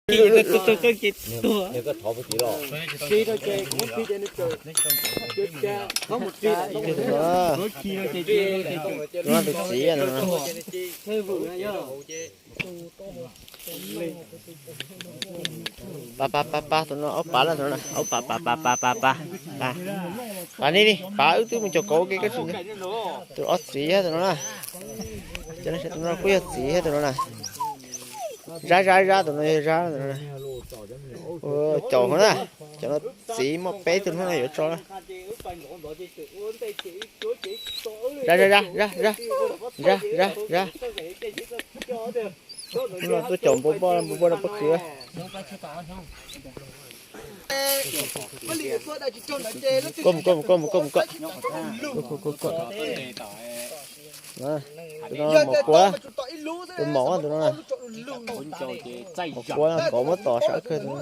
Tus tus tus tus tus txiv no. Pa pa pa pa, tus no aub pav lawm, tus no aub pav pav pav pav pav pav. Pav ni, pav wb twb mus caum kauv ua ke koj tsis nyob. Tus ob txiv thiab tus no na. Cov no kuj yog txiv thiab tus no na. Zab zab zab, tus no yog zab tus no. Caum hov na. Cov no txiv muaj peb tug hnub no yuav tso na. Zab zab zab zab zab. Zab zab zab. Hnub no tuaj caum npua npoj, npua npoj rau pob kws. Koj mus koj mus koj mus koj mus koj. Tus no maum kua, tus maum tus no. Maum kua kauv muab tom sab kawg tus no.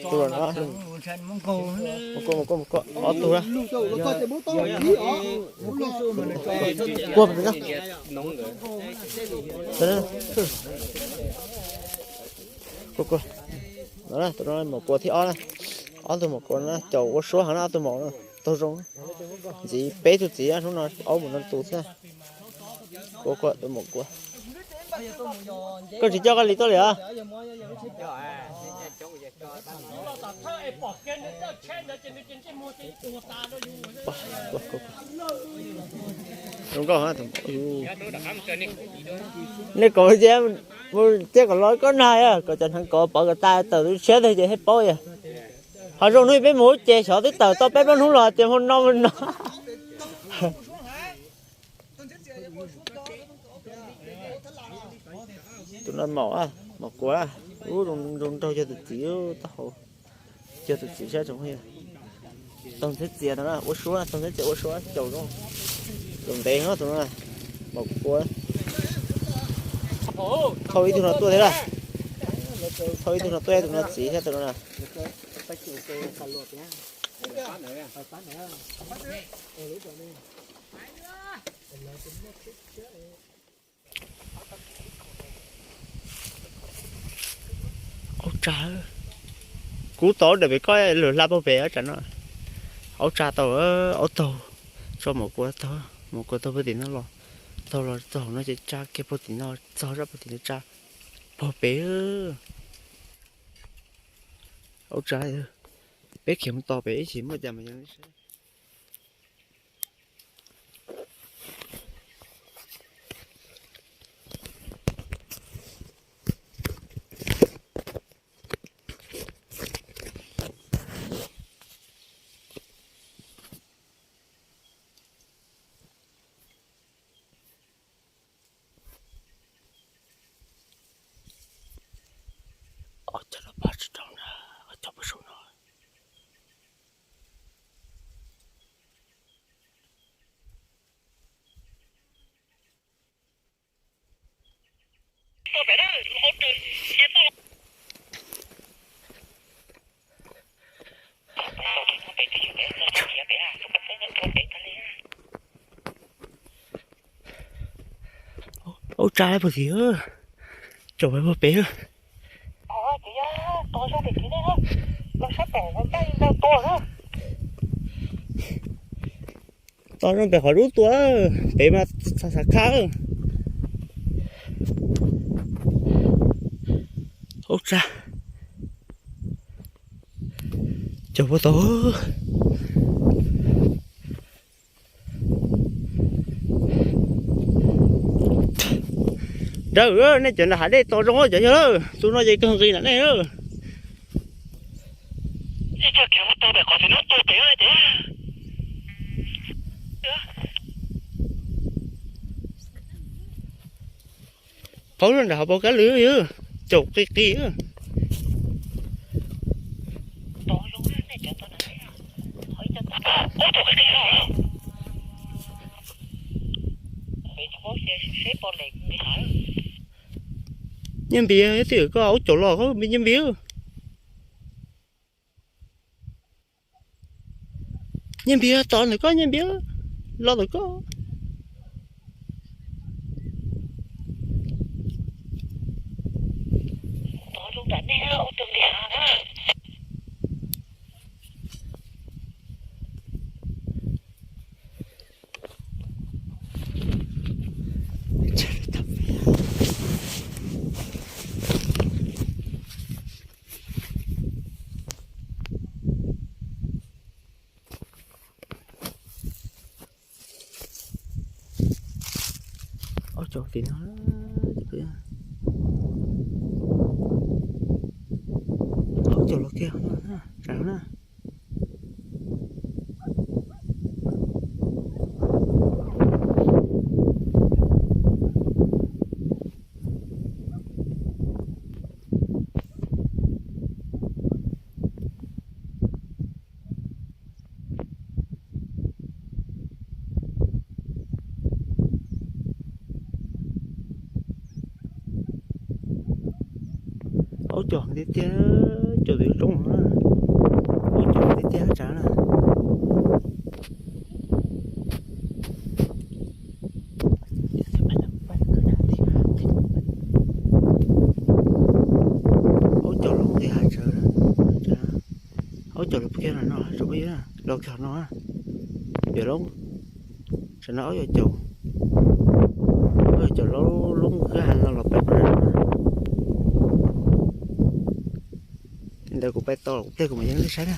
Tus no, mus koj mus koj mus koj, ob tug na. Kua, kua, tus no maum kua thib ob na. Ob tug maum kua no caum ua suab heev na, ob tug maum no taug zoo. Ntxiv peb tug txiv hnub no aub mus no tus thiab. Kua, kua, tus maum kua. Koj tsis coj koj li tuaj li os? Zoo nkauj. Nej kom mus ciaj kom los koj nag, kom cov hneev kov pov kom tas tawm tus tshiab tag ces thiaj paub yom. Ho zoo hnub peb mus ces xyov twb tawm tau peb plaub hnub los tias hmo no hmo no. Tus no maum, maum kua, ub, zoo nraug yog tus txiv taub hau, yog tus txiv sab tsoom. Taug ntxhiab txias no na, ua suab, taug ntxhiab txias ua suab caum zoo, caum ntev no tus no na, maum kua. Thauj ib tug no tuaj thiab na, thauj ib tug no tuaj, tus no txiv thiab tus no na. Aub tsa, kuv tau daim pem koj lawm hla puag pem aub tsa no. Aub tsa tau, aub taug, tso maum kua taug, maum kua taug puag tim no los, taug los txog no ces tsa kiag puag tim no, txog sab puag tim no tsa puag pem. Aub tsa, peb khiav mus tos pem ib chim muaj cas mas yog. Ob cov los pab tsis tau na, ob cov pab saum no. Aub tsa puag tim, caum puag pem. Tos zoo pem qhov dub tuaj, pem mas xav khab. Aub tsa, caum puag tod. Dawm, nej cov nram hav dej tos zoo cov yawg lawm, tus no ces kawg nqis nram nej lawm. Paub lawm nram hav pau kab lwm yog caum qis qis. Nyiaj npias twb koj aub caum los koj nyiaj npias. Nyiaj npias tos ntawm koj, nyiaj npias los ntawm koj. Tam nej ua tus ntiag na. Ob caug tim no, ob caug los kiag no na, tsam no na. Aub caug tiag tiag, caum twb zoo na. Aub caug tiag tiag tsam na. Aub caug los kiag hav tsawv, aub caug los kiag no no, los kiag no, pem loob, tsam no aub caug, aub caug loob loob kwj ha no los pem no. Ntawd kuv pais tau kuv pliag kuv mam yeej nej saib na.